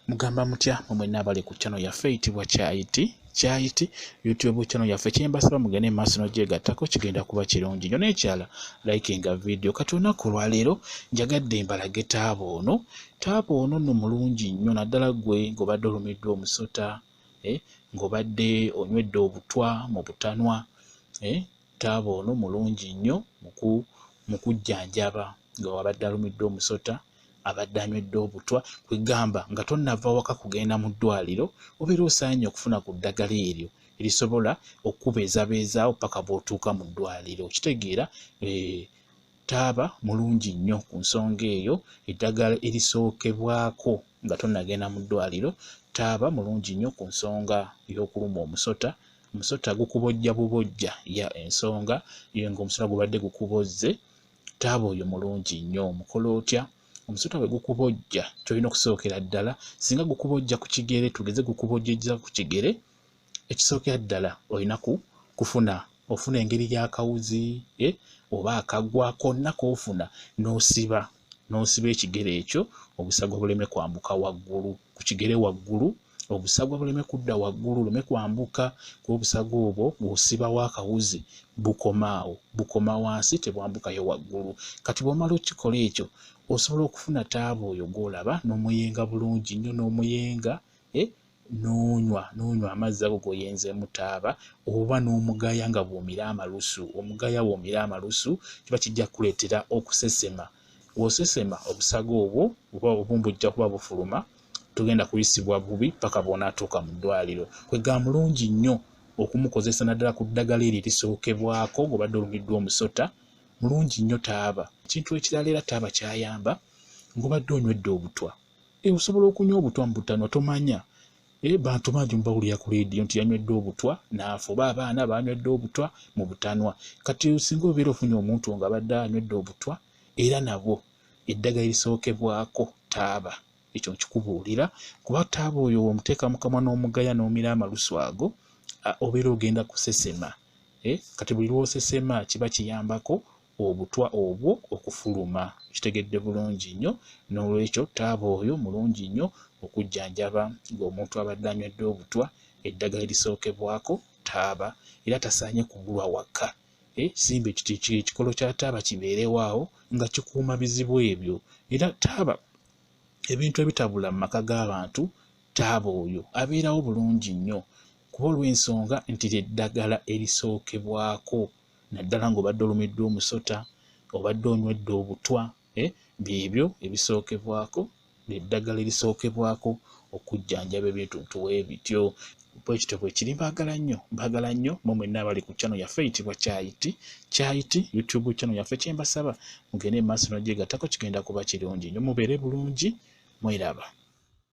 Mugamba mutya mwe mwenna abali ku channel yaffe eyitibwa Kyayiti Kyayiti YouTube channel yaffe, kyembasaba mugende maaso n'ogyegattako, kigenda kuba kirungi nnyo. N'ekyala likinga video. Kati olunaku olwaleero njagadde mbalage taaba ono. Taaba ono nno mulungi nnyo, naddala ggwe ng'obadde olumiddwa omusota, ng'obadde onywedde obutwa mu butanwa, taaba ono mulungi nnyo mu kujjanjaba nga wabadde alumiddwa omusota, abadde anywedde obutwa. Kwegamba nga tonnava waka kugenda mu ddwaliro, obeera osaanye okufuna ku ddagala eryo erisobola okukubeezabeezaawo paka bw'otuuka mu ddwaliro. Okitegeera? Taaba mulungi nnyo ku nsonga eyo, eddagala erisookebwako nga tonnagenda mu ddwaliro. Taaba mulungi nnyo ku nsonga y'okuluma omusota. Omusota gukubojja bubojja, ya ensonga ye ng'omusota gubadde gukubozze, taaba oyo mulungi nnyo. Omukola otya? Omusota bwe gukubojja, ky'olina okusookera ddala, singa gukubojja ku kigere, tugeze gukubojjezza ku kigere, ekisookera ddala olina kufuna ofuna engeri y'akawuzi, oba akagwa konna k'ofuna, n'osiba ekigere ekyo, obusagwa buleme kwambuka waggulu ku kigere waggulu, obusagwa buleme kudda waggulu, buleme kwambuka, kuba obusagwa obwo bw'osibawo akawuzi bukoma awo, bukoma wansi, tebwambukayo waggulu. Kati bw'omala okukikola ekyo, osobola okufuna taaba oyo gw'olaba n'omuyenga bulungi nnyo, n'omuyenga, n'onywa amazzi ago g'oyenzeemu taaba, oba n'omugaya nga bw'omira amalusu. Omugaya bw'omira amalusu kiba kijja kukuleetera okusesema. Bw'osesema, obusaga obwo oba obumu bujja kuba bufuluma, togenda kuyisibwa bubi paka bw'onaatuuka mu ddwaliro. Kwegamba mulungi nnyo okumukozesa, naddala ku ddagala eryo erisookebwako ng'obadde olumiddwa omusota, mulungi nnyo taaba. Ekintu ekirala era taaba ky'ayamba, ng'obadde onywedde obutwa. Osobola okunywa obutwa mu butanwa, tomanya. Bantu bangi mubawulira ku leediyo nti yanywedde obutwa n'afa, oba abaana banywedde obutwa mu butanwa. Kati singa obeera ofunye omuntu ng'abadde anywedde obutwa, era nabwo eddagala erisookebwako taaba. Ekyo nkikubuulira kuba taaba oyo omuteeka mu kamwa n'omugaya n'omira amalusu ago, obeera ogenda kusesema. Kati buli lw'osesema kiba kiyambako obutwa obwo okufuluma. Kitegedde bulungi nnyo. N'olwekyo taaba oyo mulungi nnyo okujjanjaba ng'omuntu abadde anywedde obutwa, eddagala erisookebwako taaba, era tasaanye kubulwa waka. Simba ekikolo kya taaba kibeerewo awo nga kikuuma bizibu ebyo. Era taaba, ebintu ebitabula mu maka g'abantu, taaba oyo abeerawo bulungi nnyo, kuba olw'ensonga nti lye ddagala erisookebwako, naddala ng'obadde olumiddwa omusota, obadde onywedde obutwa, byebyo ebisookebwako, lye ddagala erisookebwako okujjanjaba ebintuntu bwe bityo. Bwe kityo bwe kiri. Mbaagala nnyo, mbaagala nnyo mmwe mwenna abali ku channel yaffe eyitibwa Kyayiti Kyayiti YouTube channel yaffe. Kye mbasaba mugende mu maaso n'ogyegattako, kigenda kuba kirungi nnyo. Mubeere bulungi, mweraba.